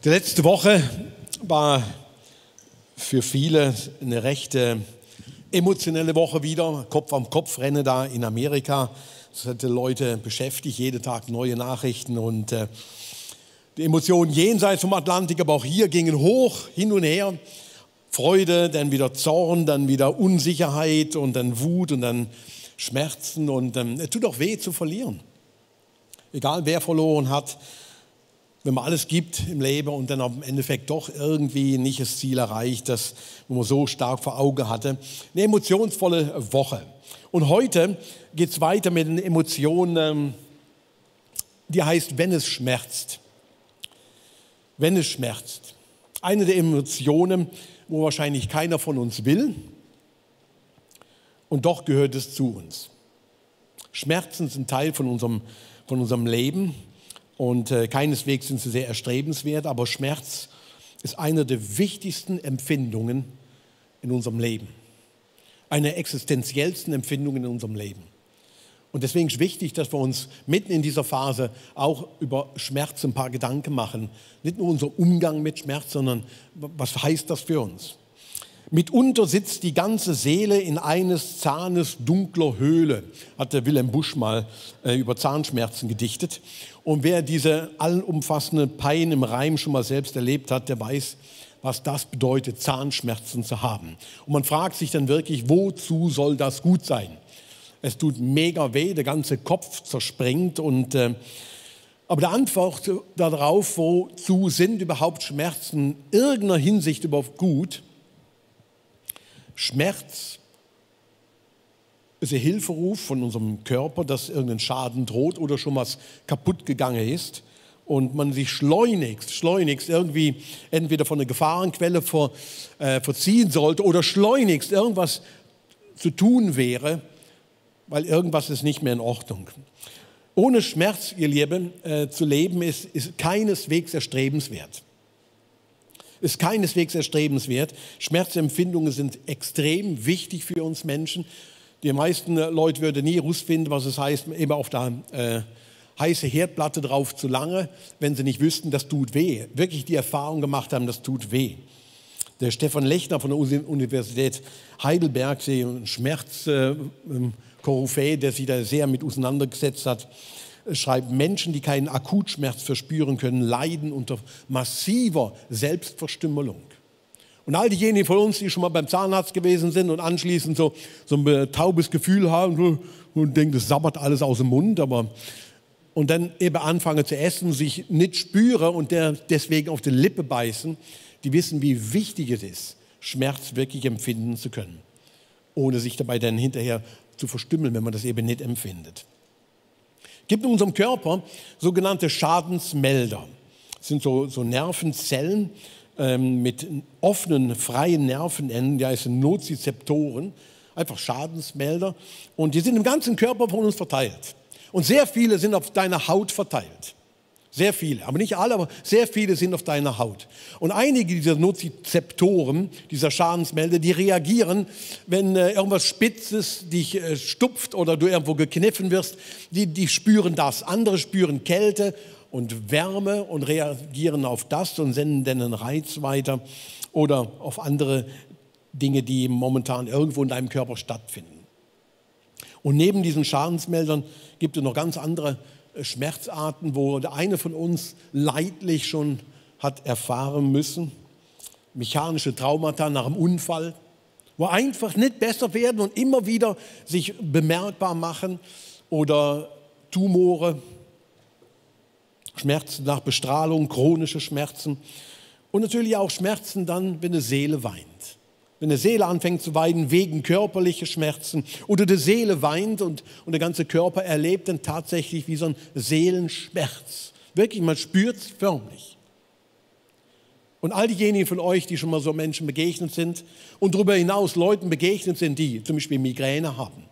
Die letzte Woche war für viele eine recht emotionelle Woche wieder. Kopf am Kopf Rennen da in Amerika. Das hat die Leute beschäftigt, jeden Tag neue Nachrichten und die Emotionen jenseits vom Atlantik, aber auch hier gingen hoch, hin und her. Freude, dann wieder Zorn, dann wieder Unsicherheit und dann Wut und dann Schmerzen und es tut auch weh zu verlieren. Egal wer verloren hat, wenn man alles gibt im Leben und dann am Endeffekt doch irgendwie nicht das Ziel erreicht, das man so stark vor Augen hatte. Eine emotionsvolle Woche. Und heute geht es weiter mit einer Emotion, die heißt, wenn es schmerzt. Wenn es schmerzt. Eine der Emotionen, wo wahrscheinlich keiner von uns will und doch gehört es zu uns. Schmerzen sind Teil von unserem Leben. Und keineswegs sind sie sehr erstrebenswert, aber Schmerz ist eine der wichtigsten Empfindungen in unserem Leben. Eine der existenziellsten Empfindungen in unserem Leben. Und deswegen ist es wichtig, dass wir uns mitten in dieser Phase auch über Schmerz ein paar Gedanken machen. Nicht nur unser Umgang mit Schmerz, sondern was heißt das für uns? Mitunter sitzt die ganze Seele in eines Zahnes dunkler Höhle, hat der Wilhelm Busch mal über Zahnschmerzen gedichtet. Und wer diese allumfassende Pein im Reim schon mal selbst erlebt hat, der weiß, was das bedeutet, Zahnschmerzen zu haben. Und man fragt sich dann wirklich, wozu soll das gut sein? Es tut mega weh, der ganze Kopf zerspringt. Aber die Antwort darauf, wozu sind überhaupt Schmerzen in irgendeiner Hinsicht überhaupt gut? Schmerz ist ein Hilferuf von unserem Körper, dass irgendein Schaden droht oder schon was kaputt gegangen ist und man sich schleunigst irgendwie entweder von einer Gefahrenquelle verziehen sollte oder schleunigst irgendwas zu tun wäre, weil irgendwas ist nicht mehr in Ordnung. Ohne Schmerz, ihr Lieben, zu leben ist keineswegs erstrebenswert. Ist keineswegs erstrebenswert. Schmerzempfindungen sind extrem wichtig für uns Menschen. Die meisten Leute würden nie herausfinden, was es heißt, eben auf der heiße Herdplatte drauf zu lange, wenn sie nicht wüssten, das tut weh. Wirklich die Erfahrung gemacht haben, das tut weh. Der Stefan Lechner von der Universität Heidelberg, ein Schmerzkoryphäe, der sich da sehr mit auseinandergesetzt hat, schreibt, Menschen, die keinen Akutschmerz verspüren können, leiden unter massiver Selbstverstümmelung. Und all diejenigen von uns, die schon mal beim Zahnarzt gewesen sind und anschließend so ein taubes Gefühl haben und denken, das sabbert alles aus dem Mund, und dann eben anfangen zu essen, sich nicht spüren und deswegen auf die Lippe beißen, die wissen, wie wichtig es ist, Schmerz wirklich empfinden zu können, ohne sich dabei dann hinterher zu verstümmeln, wenn man das eben nicht empfindet. Es gibt in unserem Körper sogenannte Schadensmelder. Das sind so Nervenzellen mit offenen, freien Nervenenden, die heißen Nozizeptoren, einfach Schadensmelder. Und die sind im ganzen Körper von uns verteilt. Und sehr viele sind auf deiner Haut verteilt. Sehr viele, aber nicht alle, aber sehr viele sind auf deiner Haut. Und einige dieser Nozizeptoren, dieser Schadensmelder, die reagieren, wenn irgendwas Spitzes dich stupft oder du irgendwo gekniffen wirst, die spüren das. Andere spüren Kälte und Wärme und reagieren auf das und senden dann einen Reiz weiter oder auf andere Dinge, die momentan irgendwo in deinem Körper stattfinden. Und neben diesen Schadensmeldern gibt es noch ganz andere Schmerzarten, wo der eine von uns leidlich schon hat erfahren müssen. Mechanische Traumata nach einem Unfall, wo einfach nicht besser werden und immer wieder sich bemerkbar machen. Oder Tumore, Schmerzen nach Bestrahlung, chronische Schmerzen. Und natürlich auch Schmerzen dann, wenn eine Seele weint. Wenn eine Seele anfängt zu weinen wegen körperlicher Schmerzen oder die Seele weint und der ganze Körper erlebt dann tatsächlich wie so ein Seelenschmerz. Wirklich, man spürt es förmlich. Und all diejenigen von euch, die schon mal so Menschen begegnet sind und darüber hinaus Leuten begegnet sind, die zum Beispiel Migräne haben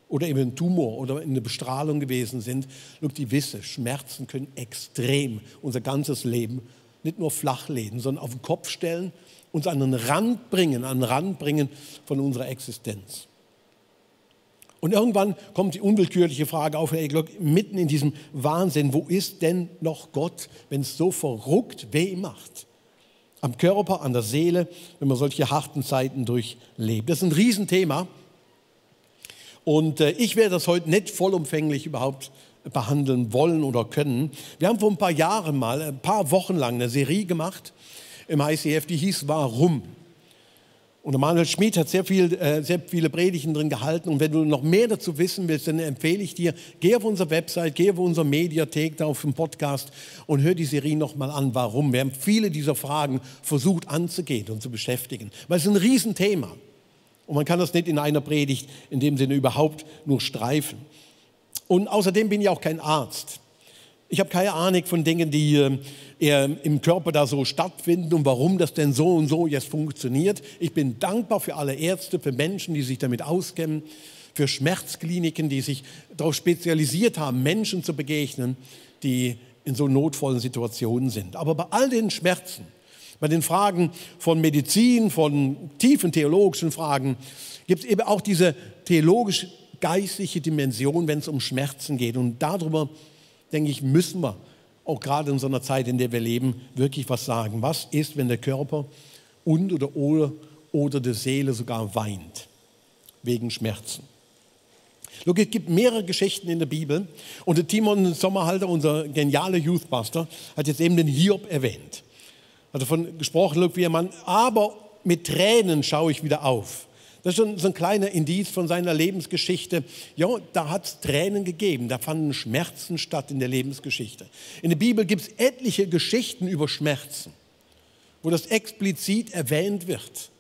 oder eben einen Tumor oder in der Bestrahlung gewesen sind, die wissen, Schmerzen können extrem unser ganzes Leben nicht nur flachlegen, sondern auf den Kopf stellen, uns an den Rand bringen von unserer Existenz. Und irgendwann kommt die unwillkürliche Frage auf, hey, mitten in diesem Wahnsinn, wo ist denn noch Gott, wenn es so verrückt weh macht? Am Körper, an der Seele, wenn man solche harten Zeiten durchlebt. Das ist ein Riesenthema. Und ich werde das heute nicht vollumfänglich überhaupt behandeln wollen oder können. Wir haben vor ein paar Jahren mal, ein paar Wochen lang eine Serie gemacht im ICF, die hieß Warum? Und der Manuel Schmid hat sehr viele Predigten drin gehalten. Und wenn du noch mehr dazu wissen willst, dann empfehle ich dir, geh auf unsere Website, geh auf unsere Mediathek, da auf dem Podcast und hör die Serie nochmal an. Warum? Wir haben viele dieser Fragen versucht anzugehen und zu beschäftigen. Weil es ist ein Riesenthema. Und man kann das nicht in einer Predigt in dem Sinne überhaupt nur streifen. Und außerdem bin ich auch kein Arzt. Ich habe keine Ahnung von Dingen, die im Körper da so stattfinden und warum das denn so und so jetzt funktioniert. Ich bin dankbar für alle Ärzte, für Menschen, die sich damit auskennen, für Schmerzkliniken, die sich darauf spezialisiert haben, Menschen zu begegnen, die in so notvollen Situationen sind. Aber bei all den Schmerzen, bei den Fragen von Medizin, von tiefen theologischen Fragen, gibt es eben auch diese theologisch-geistliche Dimension, wenn es um Schmerzen geht. Und darüber, denke ich, müssen wir auch gerade in so einer Zeit, in der wir leben, wirklich was sagen. Was ist, wenn der Körper oder die Seele sogar weint wegen Schmerzen? Es gibt mehrere Geschichten in der Bibel und der Timon Sommerhalter, unser genialer Youthbuster, hat jetzt eben den Hiob erwähnt. Hat davon gesprochen, wie ein Mann, aber mit Tränen schaue ich wieder auf. Das ist schon so ein kleiner Indiz von seiner Lebensgeschichte. Ja, da hat es Tränen gegeben, da fanden Schmerzen statt in der Lebensgeschichte. In der Bibel gibt es etliche Geschichten über Schmerzen, wo das explizit erwähnt wird.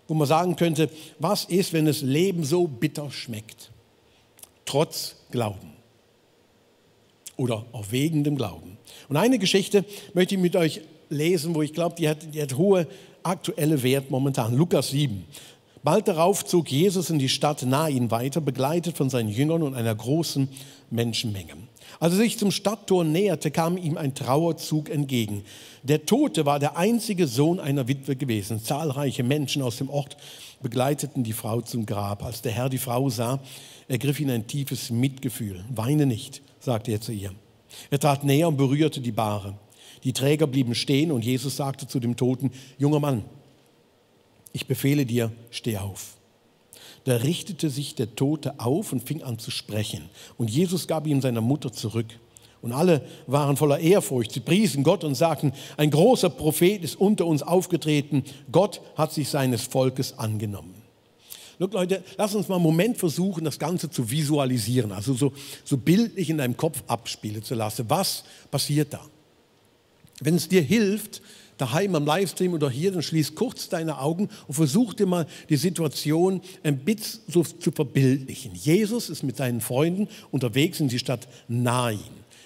Wo man sagen könnte, was ist, wenn das Leben so bitter schmeckt? Trotz Glauben oder auch wegen dem Glauben. Und eine Geschichte möchte ich mit euch lesen, wo ich glaube, die hat hohe aktuelle Wert momentan. Lukas 7. Bald darauf zog Jesus in die Stadt Nain weiter, begleitet von seinen Jüngern und einer großen Menschenmenge. Als er sich zum Stadttor näherte, kam ihm ein Trauerzug entgegen. Der Tote war der einzige Sohn einer Witwe gewesen. Zahlreiche Menschen aus dem Ort begleiteten die Frau zum Grab. Als der Herr die Frau sah, ergriff ihn ein tiefes Mitgefühl. Weine nicht, sagte er zu ihr. Er trat näher und berührte die Bahre. Die Träger blieben stehen und Jesus sagte zu dem Toten, junger Mann, ich befehle dir, steh auf. Da richtete sich der Tote auf und fing an zu sprechen. Und Jesus gab ihn seiner Mutter zurück. Und alle waren voller Ehrfurcht. Sie priesen Gott und sagten, ein großer Prophet ist unter uns aufgetreten. Gott hat sich seines Volkes angenommen. Look, Leute, lass uns mal einen Moment versuchen, das Ganze zu visualisieren. Also so bildlich in deinem Kopf abspielen zu lassen. Was passiert da? Wenn es dir hilft, daheim am Livestream oder hier, dann schließ kurz deine Augen und versuch dir mal die Situation ein bisschen so zu verbildlichen. Jesus ist mit seinen Freunden unterwegs in die Stadt Nain.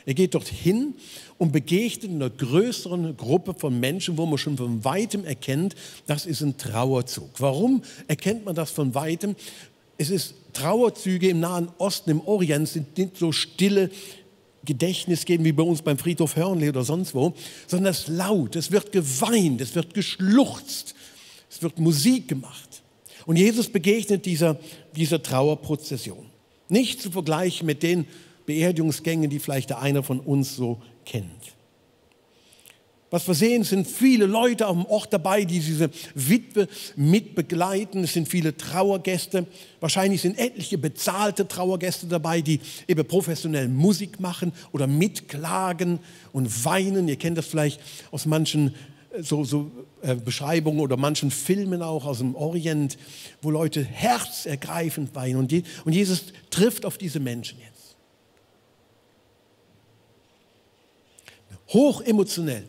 Er geht dorthin und begegnet einer größeren Gruppe von Menschen, wo man schon von Weitem erkennt, das ist ein Trauerzug. Warum erkennt man das von Weitem? Es ist Trauerzüge im Nahen Osten, im Orient sind nicht so stille Gedächtnis geben wie bei uns beim Friedhof Hörnli oder sonst wo, sondern es ist laut, es wird geweint, es wird geschluchzt, es wird Musik gemacht. Und Jesus begegnet dieser Trauerprozession. Nicht zu vergleichen mit den Beerdigungsgängen, die vielleicht der einer von uns so kennt. Was wir sehen, sind viele Leute am Ort dabei, die diese Witwe mitbegleiten. Es sind viele Trauergäste. Wahrscheinlich sind etliche bezahlte Trauergäste dabei, die eben professionell Musik machen oder mitklagen und weinen. Ihr kennt das vielleicht aus manchen Beschreibungen oder manchen Filmen auch aus dem Orient, wo Leute herzergreifend weinen. Und Jesus trifft auf diese Menschen jetzt. Hoch emotionell.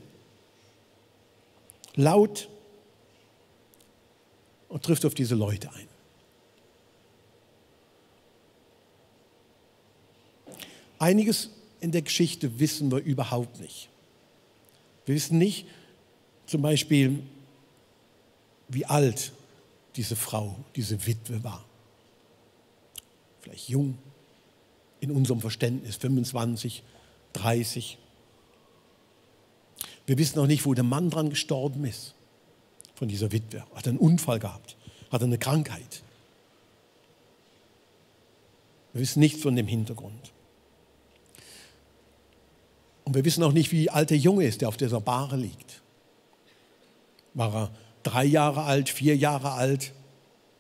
Laut und trifft auf diese Leute ein. Einiges in der Geschichte wissen wir überhaupt nicht. Wir wissen nicht zum Beispiel, wie alt diese Frau, diese Witwe war. Vielleicht jung, in unserem Verständnis 25, 30. Wir wissen auch nicht, wo der Mann dran gestorben ist, von dieser Witwe. Hat er einen Unfall gehabt? Hat er eine Krankheit? Wir wissen nichts von dem Hintergrund. Und wir wissen auch nicht, wie alt der Junge ist, der auf dieser Bahre liegt. War er 3 Jahre alt, 4 Jahre alt?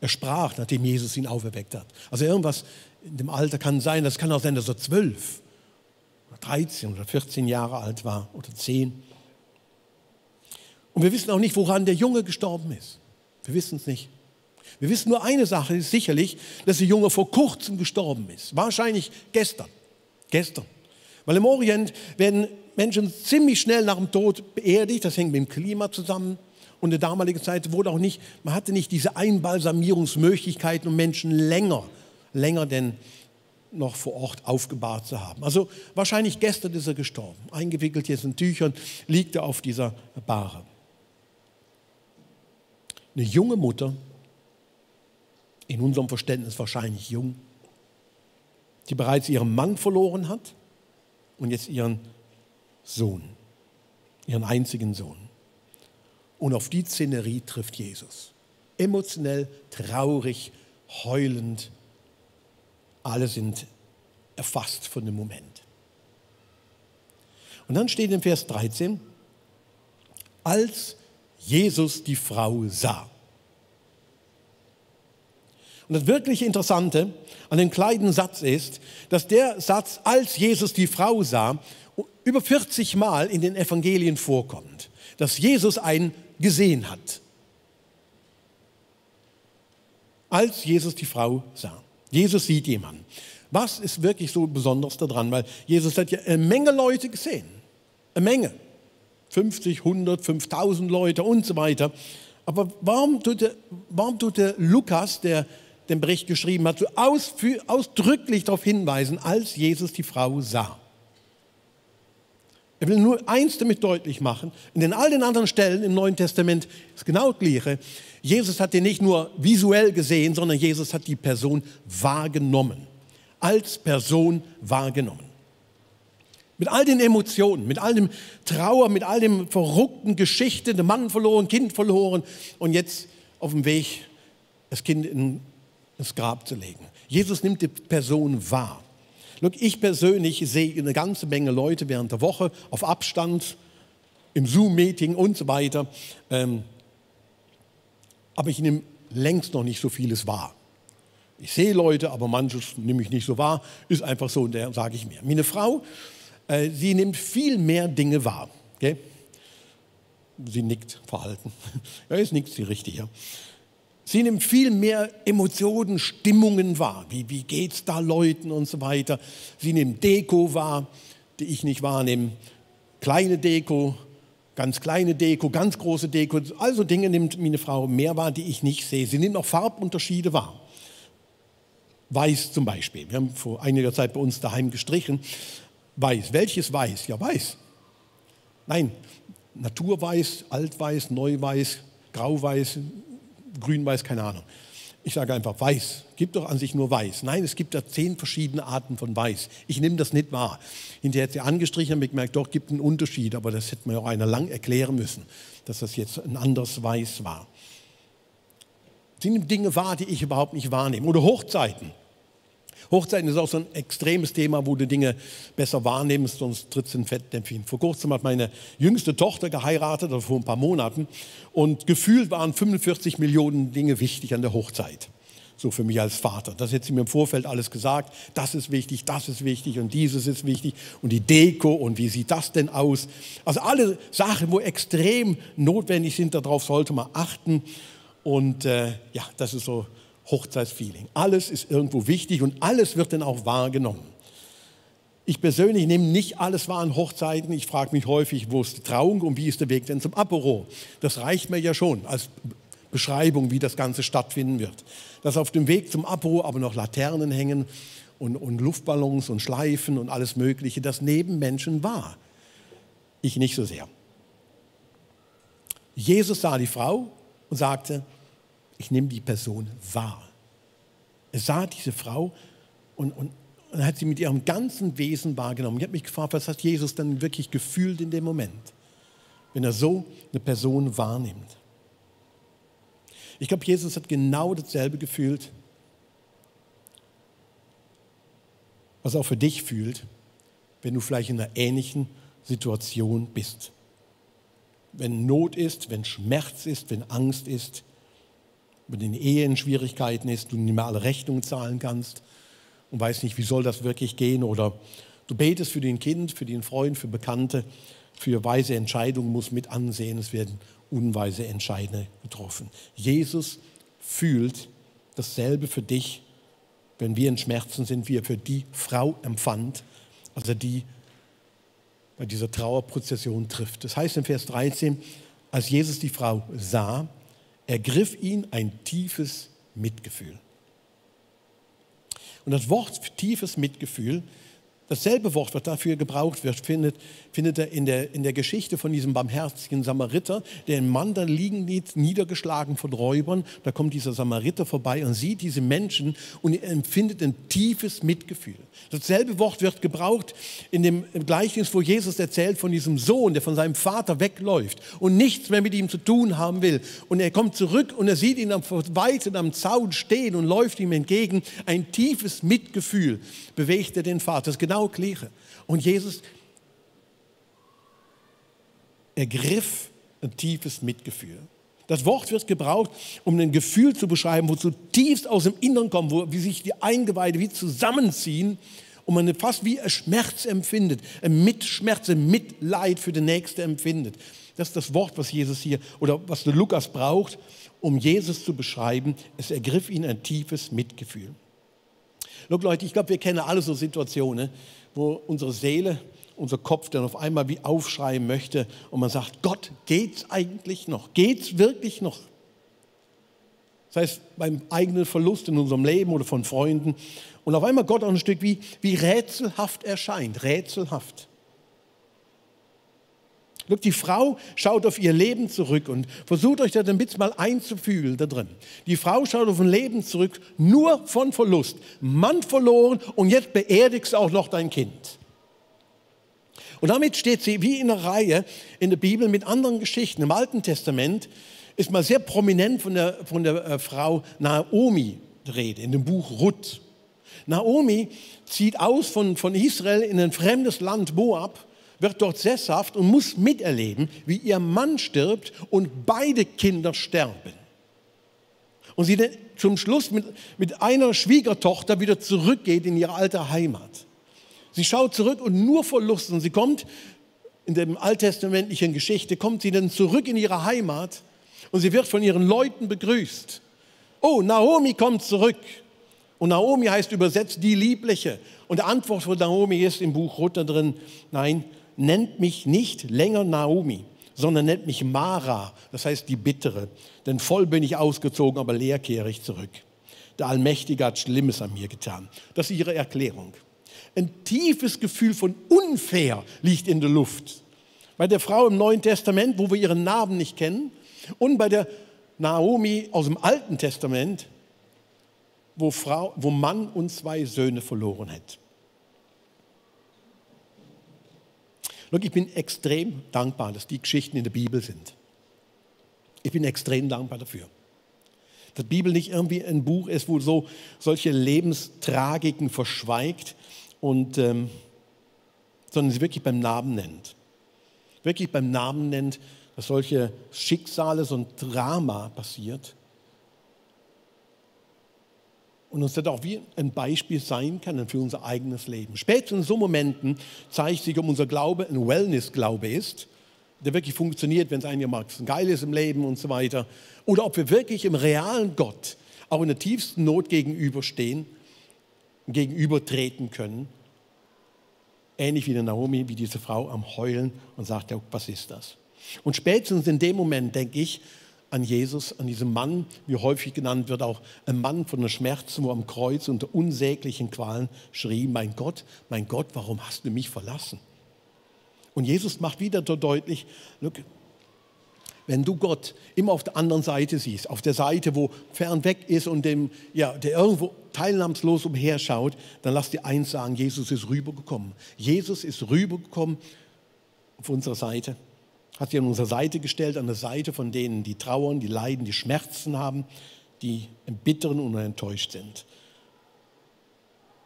Er sprach, nachdem Jesus ihn auferweckt hat. Also irgendwas in dem Alter kann sein. Das kann auch sein, dass er 12 oder 13 oder 14 Jahre alt war oder 10. Und wir wissen auch nicht, woran der Junge gestorben ist. Wir wissen es nicht. Wir wissen nur eine Sache, ist sicherlich, dass der Junge vor kurzem gestorben ist. Wahrscheinlich gestern. Gestern. Weil im Orient werden Menschen ziemlich schnell nach dem Tod beerdigt. Das hängt mit dem Klima zusammen. Und in der damaligen Zeit wurde auch nicht, man hatte nicht diese Einbalsamierungsmöglichkeiten, um Menschen länger denn noch vor Ort aufgebahrt zu haben. Also wahrscheinlich gestern ist er gestorben. Eingewickelt jetzt in Tüchern liegt er auf dieser Bahre. Eine junge Mutter, in unserem Verständnis wahrscheinlich jung, die bereits ihren Mann verloren hat und jetzt ihren Sohn, ihren einzigen Sohn. Und auf die Szenerie trifft Jesus. Emotionell, traurig, heulend. Alle sind erfasst von dem Moment. Und dann steht in Vers 13, als Jesus die Frau sah. Und das wirklich Interessante an dem kleinen Satz ist, dass der Satz, als Jesus die Frau sah, über 40 Mal in den Evangelien vorkommt. Dass Jesus einen gesehen hat. Als Jesus die Frau sah. Jesus sieht jemanden. Was ist wirklich so besonders daran? Weil Jesus hat ja eine Menge Leute gesehen. Eine Menge. 50, 100, 5000 Leute und so weiter. Aber warum tut der Lukas, der den Bericht geschrieben hat, so ausdrücklich darauf hinweisen, als Jesus die Frau sah? Er will nur eins damit deutlich machen, und in all den anderen Stellen im Neuen Testament ist genau das Gleiche. Jesus hat ihn nicht nur visuell gesehen, sondern Jesus hat die Person wahrgenommen. Als Person wahrgenommen. Mit all den Emotionen, mit all dem Trauer, mit all dem verrückten Geschichte, der Mann verloren, Kind verloren und jetzt auf dem Weg, das Kind ins Grab zu legen. Jesus nimmt die Person wahr. Look, ich persönlich sehe eine ganze Menge Leute während der Woche auf Abstand, im Zoom-Meeting und so weiter. Aber ich nehme längst noch nicht so vieles wahr. Ich sehe Leute, aber manches nehme ich nicht so wahr. Ist einfach so, der sage ich mir. Meine Frau, sie nimmt viel mehr Dinge wahr. Okay? Sie nickt verhalten. Ja, jetzt nickt sie richtig. Ja. Sie nimmt viel mehr Emotionen, Stimmungen wahr. Wie geht es da Leuten und so weiter. Sie nimmt Deko wahr, die ich nicht wahrnehme. Kleine Deko, ganz große Deko. Also Dinge nimmt meine Frau mehr wahr, die ich nicht sehe. Sie nimmt auch Farbunterschiede wahr. Weiß zum Beispiel. Wir haben vor einiger Zeit bei uns daheim gestrichen. Weiß. Welches Weiß? Ja, Weiß. Nein, Naturweiß, Altweiß, Neuweiß, Grauweiß, Grünweiß, keine Ahnung. Ich sage einfach Weiß. Gibt doch an sich nur Weiß. Nein, es gibt da 10 verschiedene Arten von Weiß. Ich nehme das nicht wahr. Hinterher hat sie angestrichen und gemerkt, doch, gibt einen Unterschied. Aber das hätte mir auch einer lang erklären müssen, dass das jetzt ein anderes Weiß war. Sie nimmt Dinge wahr, die ich überhaupt nicht wahrnehme. Oder Hochzeiten. Hochzeiten ist auch so ein extremes Thema, wo du Dinge besser wahrnimmst, sonst trittst du in Fettnäpfchen. Vor kurzem hat meine jüngste Tochter geheiratet, oder vor ein paar Monaten, und gefühlt waren 45 Millionen Dinge wichtig an der Hochzeit. So für mich als Vater. Das hätte sie mir im Vorfeld alles gesagt. Das ist wichtig und dieses ist wichtig und die Deko und wie sieht das denn aus? Also alle Sachen, wo extrem notwendig sind, darauf sollte man achten. Und ja, das ist so Hochzeitsfeeling. Alles ist irgendwo wichtig und alles wird dann auch wahrgenommen. Ich persönlich nehme nicht alles wahr an Hochzeiten. Ich frage mich häufig, wo ist die Trauung und wie ist der Weg denn zum Apero? Das reicht mir ja schon als Beschreibung, wie das Ganze stattfinden wird. Dass auf dem Weg zum Apero aber noch Laternen hängen und Luftballons und Schleifen und alles Mögliche, das nehmen Menschen wahr. Ich nicht so sehr. Jesus sah die Frau und sagte, ich nehme die Person wahr. Er sah diese Frau und hat sie mit ihrem ganzen Wesen wahrgenommen. Ich habe mich gefragt, was hat Jesus dann wirklich gefühlt in dem Moment, wenn er so eine Person wahrnimmt. Ich glaube, Jesus hat genau dasselbe gefühlt, was auch für dich fühlt, wenn du vielleicht in einer ähnlichen Situation bist. Wenn Not ist, wenn Schmerz ist, wenn Angst ist, wenn die Ehe in Schwierigkeiten ist, du nicht mehr alle Rechnungen zahlen kannst und weißt nicht, wie soll das wirklich gehen, oder du betest für dein Kind, für den Freund, für Bekannte, für weise Entscheidungen, musst mit ansehen, es werden unweise Entscheidungen getroffen. Jesus fühlt dasselbe für dich, wenn wir in Schmerzen sind, wie er für die Frau empfand, als er die bei dieser Trauerprozession trifft. Das heißt in Vers 13, als Jesus die Frau sah, ergriff ihn ein tiefes Mitgefühl. Und das Wort tiefes Mitgefühl, dasselbe Wort, was dafür gebraucht wird, findet er in der Geschichte von diesem barmherzigen Samariter, der ein Mann da liegen liegt, niedergeschlagen von Räubern. Da kommt dieser Samariter vorbei und sieht diese Menschen und er empfindet ein tiefes Mitgefühl. Dasselbe Wort wird gebraucht in dem Gleichnis, wo Jesus erzählt von diesem Sohn, der von seinem Vater wegläuft und nichts mehr mit ihm zu tun haben will. Und er kommt zurück und er sieht ihn von Weitem am Zaun stehen und läuft ihm entgegen. Ein tiefes Mitgefühl bewegte den Vater. Das ist genau das Gleiche. Und Jesus ergriff ein tiefes Mitgefühl. Das Wort wird gebraucht, um ein Gefühl zu beschreiben, wo zutiefst aus dem Inneren kommt, wie sich die Eingeweide wie zusammenziehen und man fast wie ein Schmerz empfindet, ein Mitschmerz, ein Mitleid für den Nächsten empfindet. Das ist das Wort, was Jesus hier oder was der Lukas braucht, um Jesus zu beschreiben. Es ergriff ihn ein tiefes Mitgefühl. Look, Leute, ich glaube, wir kennen alle so Situationen, wo unsere Seele, unser Kopf dann auf einmal wie aufschreien möchte und man sagt, Gott, geht's eigentlich noch? Geht's wirklich noch? Das heißt, beim eigenen Verlust in unserem Leben oder von Freunden. Und auf einmal Gott auch ein Stück wie rätselhaft erscheint, rätselhaft. Look, die Frau schaut auf ihr Leben zurück und versucht euch da ein bisschen mal einzufühlen da drin. Die Frau schaut auf ein Leben zurück, nur von Verlust. Mann verloren und jetzt beerdigst du auch noch dein Kind. Und damit steht sie wie in einer Reihe in der Bibel mit anderen Geschichten. Im Alten Testament ist mal sehr prominent von der Frau Naomi die Rede, in dem Buch Ruth. Naomi zieht aus von Israel in ein fremdes Land Moab, wird dort sesshaft und muss miterleben, wie ihr Mann stirbt und beide Kinder sterben. Und sie dann zum Schluss mit einer Schwiegertochter wieder zurückgeht in ihre alte Heimat. Sie schaut zurück und nur Verlust. Und sie kommt, in der alttestamentlichen Geschichte, kommt sie dann zurück in ihre Heimat und sie wird von ihren Leuten begrüßt. Oh, Naomi kommt zurück. Und Naomi heißt übersetzt die Liebliche. Und die Antwort von Naomi ist im Buch Ruth da drin, nein, nennt mich nicht länger Naomi, sondern nennt mich Mara, das heißt die Bittere. Denn voll bin ich ausgezogen, aber leer kehre ich zurück. Der Allmächtige hat Schlimmes an mir getan. Das ist ihre Erklärung. Ein tiefes Gefühl von unfair liegt in der Luft. Bei der Frau im Neuen Testament, wo wir ihren Namen nicht kennen, und bei der Naomi aus dem Alten Testament, wo Mann und 2 Söhne verloren hat. Look, ich bin extrem dankbar, dass die Geschichten in der Bibel sind. Ich bin extrem dankbar dafür. Dass die Bibel nicht irgendwie ein Buch ist, wo solche Lebenstragiken verschweigt, sondern sie wirklich beim Namen nennt. Wirklich beim Namen nennt, dass solche Schicksale, so ein Drama passiert. Und uns das auch wie ein Beispiel sein kann für unser eigenes Leben. Spätestens in so Momenten zeigt sich, ob unser Glaube ein Wellness-Glaube ist, der wirklich funktioniert, wenn es einigermaßen geil ist im Leben und so weiter. Oder ob wir wirklich im realen Gott auch in der tiefsten Not gegenüberstehen, gegenübertreten können. Ähnlich wie der Naomi, wie diese Frau am Heulen und sagt, ja, was ist das? Und spätestens in dem Moment denke ich an Jesus, an diesen Mann, wie häufig genannt wird, auch ein Mann von den Schmerzen, wo am Kreuz unter unsäglichen Qualen schrie, mein Gott, warum hast du mich verlassen? Und Jesus macht wieder so deutlich, look, wenn du Gott immer auf der anderen Seite siehst, auf der Seite, wo fern weg ist und der irgendwo teilnahmslos umherschaut, dann lass dir eins sagen, Jesus ist rübergekommen. Jesus ist rübergekommen auf unserer Seite, hat sich an unsere Seite gestellt, an der Seite von denen, die trauern, die leiden, die Schmerzen haben, die embittern und enttäuscht sind.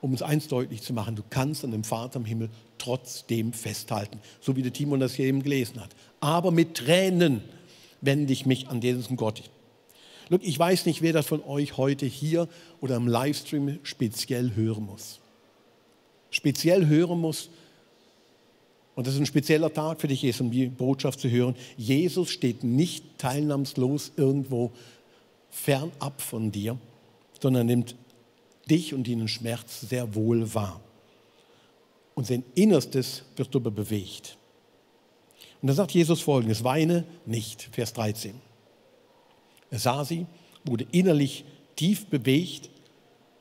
um uns eins deutlich zu machen: Du kannst an dem Vater im Himmel trotzdem festhalten, so wie der Timon das hier eben gelesen hat. Aber mit Tränen wende ich mich an diesen Gott. Look, ich weiß nicht, wer das von euch heute hier oder im Livestream speziell hören muss. Speziell hören muss, und das ist ein spezieller Tag für dich, um die Botschaft zu hören: Jesus steht nicht teilnahmslos irgendwo fernab von dir, sondern nimmt dich und deinen Schmerz sehr wohl wahr. Und sein Innerstes wird darüber bewegt. Und dann sagt Jesus Folgendes: Weine nicht, Vers 13. Er sah sie, wurde innerlich tief bewegt.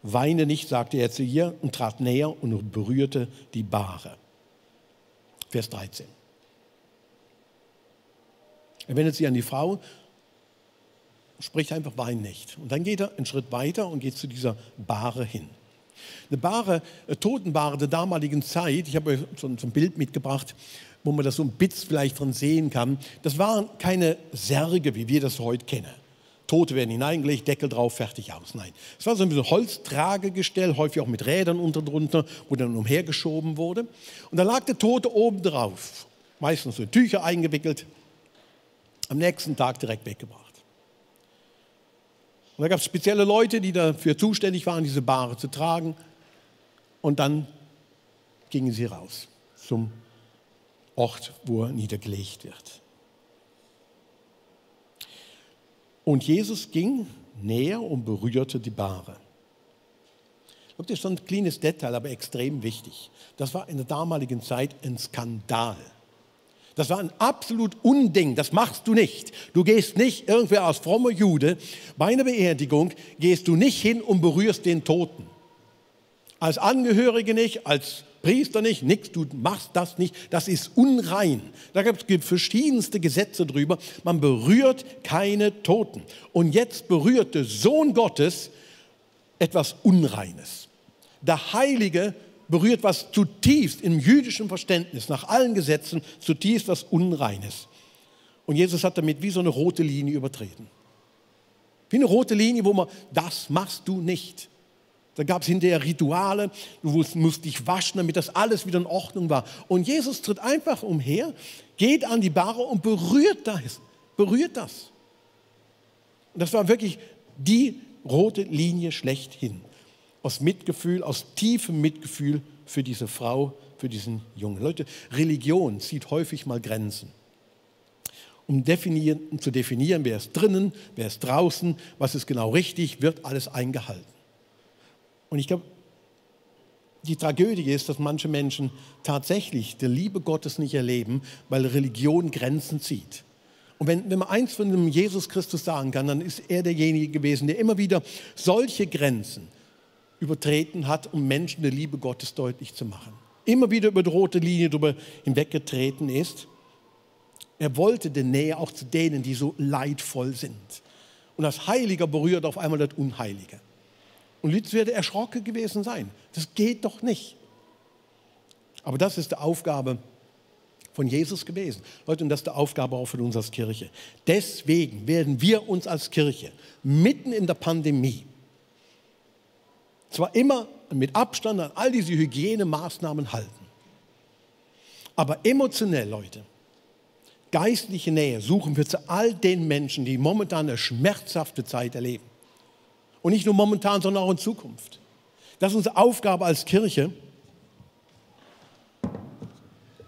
Weine nicht, sagte er zu ihr und trat näher und berührte die Bahre. Vers 13. Er wendet sich an die Frau, spricht einfach: Wein nicht. Und dann geht er einen Schritt weiter und geht zu dieser Bahre hin. Eine Bahre, Totenbahre der damaligen Zeit, ich habe euch so ein Bild mitgebracht, wo man das so ein bisschen vielleicht dran sehen kann. Das waren keine Särge, wie wir das heute kennen. Tote werden hineingelegt, Deckel drauf, fertig aus. Nein, es war so ein Holztragegestell, häufig auch mit Rädern unten drunter, wo dann umhergeschoben wurde. Und da lag der Tote oben drauf, meistens so in Tücher eingewickelt, am nächsten Tag direkt weggebracht. Und da gab es spezielle Leute, die dafür zuständig waren, diese Bahre zu tragen. Und dann gingen sie raus zum Ort, wo er niedergelegt wird. Und Jesus ging näher und berührte die Bahre. Das ist schon ein kleines Detail, aber extrem wichtig. Das war in der damaligen Zeit ein Skandal. Das war ein absolut Unding, das machst du nicht. Du gehst nicht, irgendwer als frommer Jude, bei einer Beerdigung gehst du nicht hin und berührst den Toten. Als Angehörige nicht, als Priester nicht, nix, du machst das nicht, das ist unrein. Da gibt es verschiedenste Gesetze drüber, man berührt keine Toten. Und jetzt berührt der Sohn Gottes etwas Unreines. Der Heilige berührt was zutiefst im jüdischen Verständnis, nach allen Gesetzen, zutiefst was Unreines. Und Jesus hat damit wie so eine rote Linie übertreten. Wie eine rote Linie, wo man: Das machst du nicht. Da gab es hinterher Rituale, du musst dich waschen, damit das alles wieder in Ordnung war. Und Jesus tritt einfach umher, geht an die Bahre und berührt das. Und das war wirklich die rote Linie schlechthin. Aus Mitgefühl, aus tiefem Mitgefühl für diese Frau, für diesen Jungen. Leute, Religion zieht häufig mal Grenzen. Um zu definieren, wer ist drinnen, wer ist draußen, was ist genau richtig, wird alles eingehalten. Und ich glaube, die Tragödie ist, dass manche Menschen tatsächlich die Liebe Gottes nicht erleben, weil Religion Grenzen zieht. Und wenn man eins von dem Jesus Christus sagen kann, dann ist er derjenige gewesen, der immer wieder solche Grenzen übertreten hat, um Menschen die Liebe Gottes deutlich zu machen. Immer wieder über die rote Linie drüber hinweggetreten ist. Er wollte die Nähe auch zu denen, die so leidvoll sind. Und als Heiliger berührt auf einmal das Unheilige. Und Lutz werde erschrocken gewesen sein. Das geht doch nicht. Aber das ist die Aufgabe von Jesus gewesen. Leute, und das ist die Aufgabe auch von uns als Kirche. Deswegen werden wir uns als Kirche mitten in der Pandemie zwar immer mit Abstand an all diese Hygienemaßnahmen halten, aber emotionell, Leute, geistliche Nähe suchen wir zu all den Menschen, die momentan eine schmerzhafte Zeit erleben. Und nicht nur momentan, sondern auch in Zukunft. Das ist unsere Aufgabe als Kirche.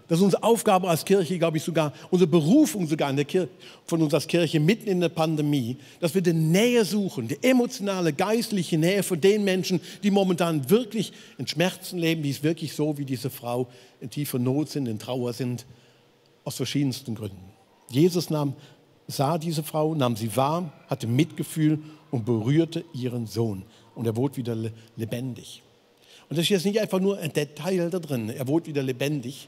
Das ist unsere Aufgabe als Kirche, glaube ich sogar, unsere Berufung sogar in der Kirche, von uns als Kirche mitten in der Pandemie, dass wir die Nähe suchen, die emotionale, geistliche Nähe von den Menschen, die momentan wirklich in Schmerzen leben, die es wirklich so wie diese Frau in tiefer Not sind, in Trauer sind, aus verschiedensten Gründen. Jesus sah diese Frau, nahm sie wahr, hatte Mitgefühl und berührte ihren Sohn. Und er wurde wieder lebendig. Und das ist jetzt nicht einfach nur ein Detail da drin, er wurde wieder lebendig,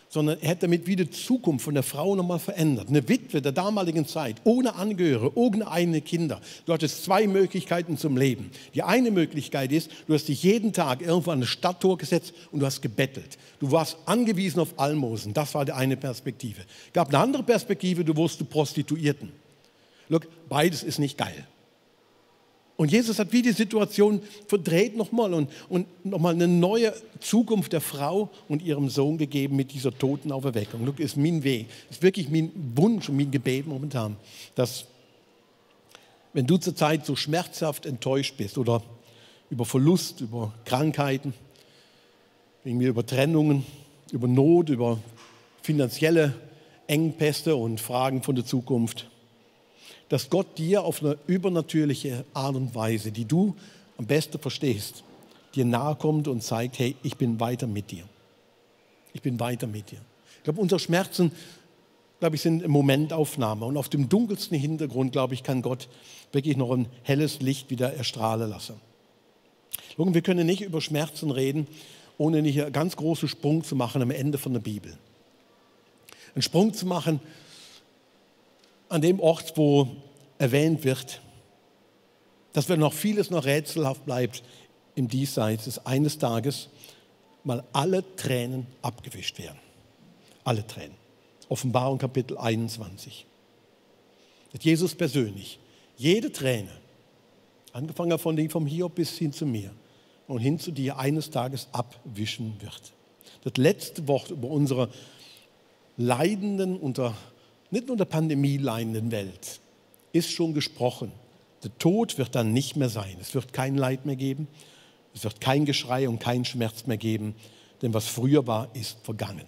sondern er hat damit wieder die Zukunft von der Frau nochmal verändert. Eine Witwe der damaligen Zeit, ohne Angehörige, ohne eigene Kinder. Du hattest zwei Möglichkeiten zum Leben. Die eine Möglichkeit ist, du hast dich jeden Tag irgendwo an das Stadttor gesetzt und du hast gebettelt. Du warst angewiesen auf Almosen. Das war die eine Perspektive. Es gab eine andere Perspektive, du wurdest zu Prostituierten. Look, beides ist nicht geil. Und Jesus hat wie die Situation verdreht nochmal und nochmal eine neue Zukunft der Frau und ihrem Sohn gegeben mit dieser Totenauferweckung. Das ist mein Weg, das ist wirklich mein Wunsch und mein Gebet momentan, dass wenn du zurzeit so schmerzhaft enttäuscht bist oder über Verlust, über Krankheiten, irgendwie über Trennungen, über Not, über finanzielle Engpässe und Fragen von der Zukunft, dass Gott dir auf eine übernatürliche Art und Weise, die du am besten verstehst, dir nahe kommt und zeigt, hey, ich bin weiter mit dir. Ich bin weiter mit dir. Ich glaube, unsere Schmerzen, glaube ich, sind eine Momentaufnahme. Und auf dem dunkelsten Hintergrund, glaube ich, kann Gott wirklich noch ein helles Licht wieder erstrahlen lassen. Und wir können nicht über Schmerzen reden, ohne nicht einen ganz großen Sprung zu machen am Ende von der Bibel. Einen Sprung zu machen an dem Ort, wo erwähnt wird, dass wenn noch vieles noch rätselhaft bleibt im Diesseits, dass eines Tages mal alle Tränen abgewischt werden. Alle Tränen. Offenbarung Kapitel 21. Dass Jesus persönlich jede Träne, angefangen von dem vom Hiob bis hin zu mir und hin zu dir, eines Tages abwischen wird. Das letzte Wort über unsere leidenden, nicht nur der Pandemie leidenden Welt, ist schon gesprochen. Der Tod wird dann nicht mehr sein. Es wird kein Leid mehr geben. Es wird kein Geschrei und kein Schmerz mehr geben. Denn was früher war, ist vergangen.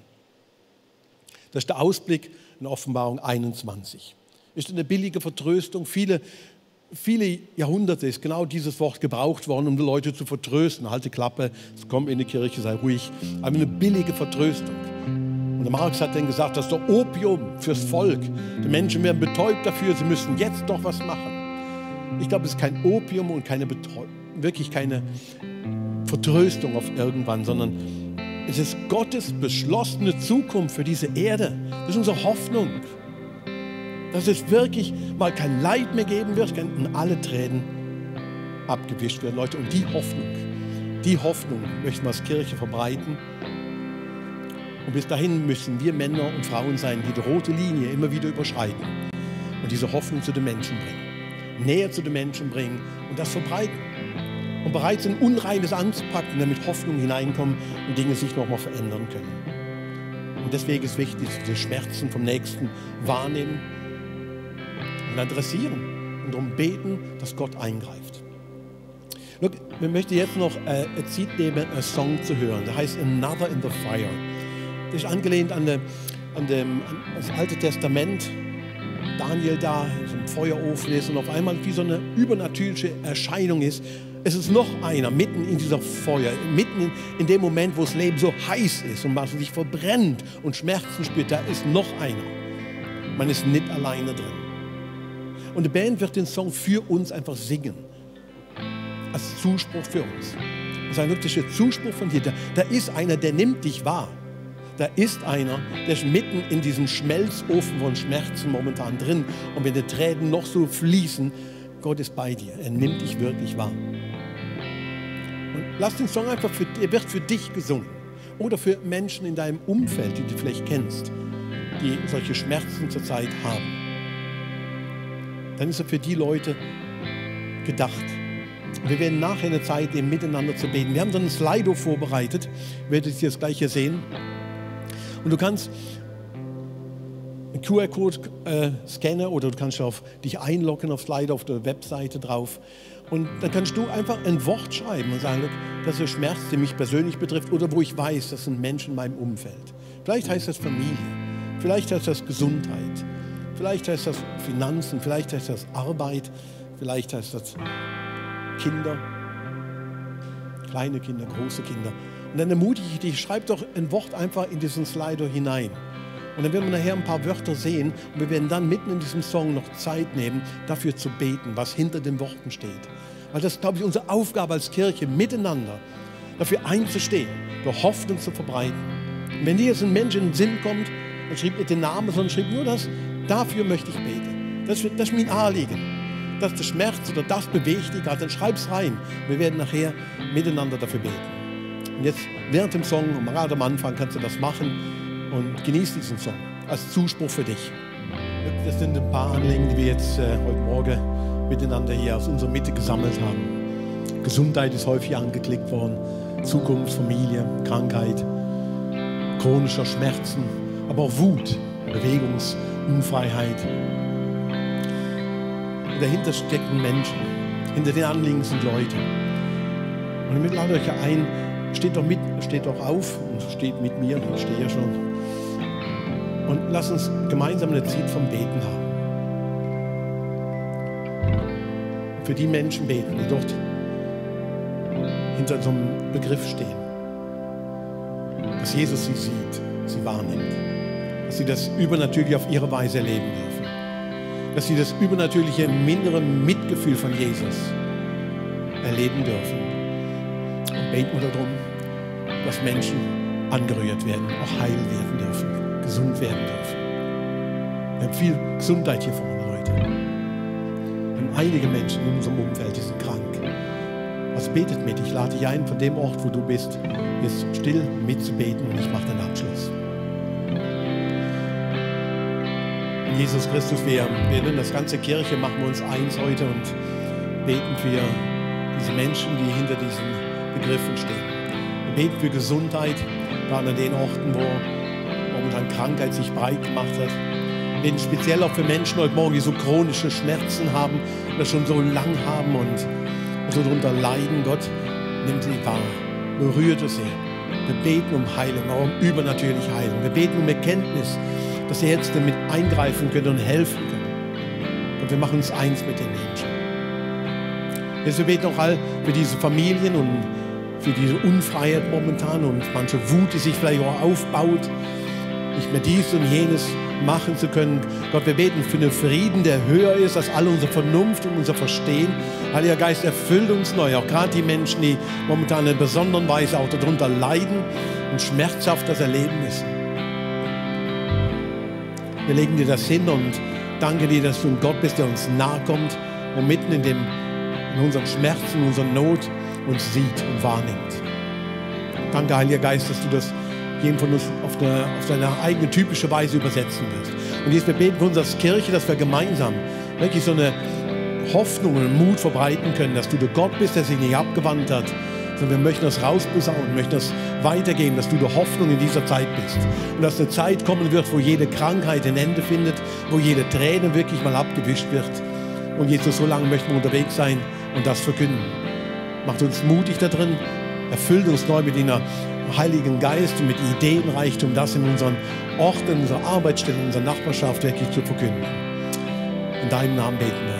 Das ist der Ausblick in Offenbarung 21. Ist eine billige Vertröstung. Viele Jahrhunderte ist genau dieses Wort gebraucht worden, um die Leute zu vertrösten. Halte Klappe, komm in die Kirche, sei ruhig. Aber eine billige Vertröstung. Und der Marx hat dann gesagt, das ist doch Opium fürs Volk. Die Menschen werden betäubt dafür, sie müssen jetzt doch was machen. Ich glaube, es ist kein Opium und wirklich keine Vertröstung auf irgendwann, sondern es ist Gottes beschlossene Zukunft für diese Erde. Das ist unsere Hoffnung. Dass es wirklich mal kein Leid mehr geben wird und alle Tränen abgewischt werden, Leute. Und die Hoffnung möchten wir als Kirche verbreiten. Und bis dahin müssen wir Männer und Frauen sein, die die rote Linie immer wieder überschreiten und diese Hoffnung zu den Menschen bringen, näher zu den Menschen bringen und das verbreiten. Und bereit sind, Unreines anzupacken, damit Hoffnung hineinkommen und Dinge sich nochmal verändern können. Und deswegen ist wichtig, dass wir die Schmerzen vom Nächsten wahrnehmen und adressieren und darum beten, dass Gott eingreift. Look, wir möchten jetzt noch ein Lied nehmen, einen Song zu hören. Der heißt Another in the Fire. Das ist angelehnt an das Alte Testament. Daniel da im Feuerofen ist und auf einmal wie so eine übernatürliche Erscheinung ist. Es ist noch einer mitten in dieser Feuer, mitten in dem Moment, wo das Leben so heiß ist und man sich verbrennt und Schmerzen spürt, da ist noch einer. Man ist nicht alleine drin. Und die Band wird den Song für uns einfach singen. Als Zuspruch für uns. Und sagen, das ist der Zuspruch von dir. Da ist einer, der nimmt dich wahr. Da ist einer, der ist mitten in diesem Schmelzofen von Schmerzen momentan drin. Und wenn die Tränen noch so fließen, Gott ist bei dir. Er nimmt dich wirklich wahr. Und lass den Song einfach, er wird für dich gesungen. Oder für Menschen in deinem Umfeld, die du vielleicht kennst, die solche Schmerzen zurzeit haben. Dann ist er für die Leute gedacht. Wir werden nachher eine Zeit nehmen, miteinander zu beten. Wir haben so einen Slido vorbereitet. Ihr werdet das gleich hier sehen. Und du kannst einen QR-Code scannen oder du kannst dich einloggen auf Slido auf der Webseite drauf. Und dann kannst du einfach ein Wort schreiben und sagen, das ist ein Schmerz, der mich persönlich betrifft oder wo ich weiß, das sind Menschen in meinem Umfeld. Vielleicht heißt das Familie, vielleicht heißt das Gesundheit, vielleicht heißt das Finanzen, vielleicht heißt das Arbeit, vielleicht heißt das Kinder, kleine Kinder, große Kinder. Und dann ermutige ich dich, schreib doch ein Wort einfach in diesen Slido hinein. Und dann werden wir nachher ein paar Wörter sehen und wir werden dann mitten in diesem Song noch Zeit nehmen, dafür zu beten, was hinter den Worten steht. Weil das ist, glaube ich, unsere Aufgabe als Kirche, miteinander dafür einzustehen, für Hoffnung zu verbreiten. Und wenn dir jetzt ein Mensch in den Sinn kommt, dann schreib nicht den Namen, sondern schreib nur das, dafür möchte ich beten. Das ist mein Anliegen. Dass der Schmerz oder das bewegt dich, dann schreib's rein. Wir werden nachher miteinander dafür beten. Und jetzt während dem Song, und gerade am Anfang kannst du das machen und genieß diesen Song als Zuspruch für dich. Das sind ein paar Anliegen, die wir jetzt heute Morgen miteinander hier aus unserer Mitte gesammelt haben. Gesundheit ist häufig angeklickt worden, Zukunft, Familie, Krankheit, chronischer Schmerzen, aber auch Wut, Bewegungsunfreiheit. Und dahinter stecken Menschen, hinter den Anliegen sind Leute. Und ich lade euch ein, steht doch auf und steht mit mir, ich stehe ja schon. Und lasst uns gemeinsam eine Zeit vom Beten haben. Und für die Menschen beten, die dort hinter so einem Begriff stehen. Dass Jesus sie sieht, sie wahrnimmt. Dass sie das Übernatürliche auf ihre Weise erleben dürfen. Dass sie das übernatürliche innere Mitgefühl von Jesus erleben dürfen. Und beten wir darum, dass Menschen angerührt werden, auch heil werden dürfen, gesund werden dürfen. Wir haben viel Gesundheit hier vorne heute. Wir haben einige Menschen in unserem Umfeld, die sind krank. Also betet mit. Ich lade dich ein, von dem Ort, wo du bist, jetzt still mitzubeten und ich mache den Abschluss. Jesus Christus, wir in das ganze Kirche machen wir uns eins heute und beten für diese Menschen, die hinter diesen Begriffen stehen. Wir beten für Gesundheit, gerade an den Orten, wo momentan Krankheit sich breit gemacht hat. Wir beten speziell auch für Menschen heute Morgen, die so chronische Schmerzen haben und das schon so lang haben und so darunter leiden. Gott, nimm sie wahr, berührt sie. Wir beten um Heilung, auch um übernatürliche Heilung. Wir beten um Erkenntnis, dass sie jetzt damit eingreifen können und helfen können. Und wir machen uns eins mit den Menschen. Jetzt wir beten auch all für diese Familien und für diese Unfreiheit momentan und manche Wut, die sich vielleicht auch aufbaut, nicht mehr dies und jenes machen zu können. Gott, wir beten für einen Frieden, der höher ist als alle unsere Vernunft und unser Verstehen. Heiliger Geist, erfüllt uns neu, auch gerade die Menschen, die momentan in einer besonderen Weise auch darunter leiden und schmerzhaft das erleben müssen. Wir legen dir das hin und danke dir, dass du ein Gott bist, der uns nahe kommt und mitten in unseren Schmerzen, in unserer Not uns sieht und wahrnimmt. Danke, Heiliger Geist, dass du das jedem von uns auf deine eigene typische Weise übersetzen wirst. Und jetzt wir beten für uns als Kirche, dass wir gemeinsam wirklich so eine Hoffnung und Mut verbreiten können, dass du der Gott bist, der sich nicht abgewandt hat, sondern wir möchten das rausposaunen, möchten das weitergeben, dass du der Hoffnung in dieser Zeit bist. Und dass eine Zeit kommen wird, wo jede Krankheit ein Ende findet, wo jede Träne wirklich mal abgewischt wird. Und Jesus, so lange möchten wir unterwegs sein und das verkünden. Macht uns mutig da drin, erfüllt uns neu mit deiner Heiligen Geist und mit Ideenreichtum, das in unseren Orten, in unserer Arbeitsstelle, in unserer Nachbarschaft wirklich zu verkünden. In deinem Namen beten wir.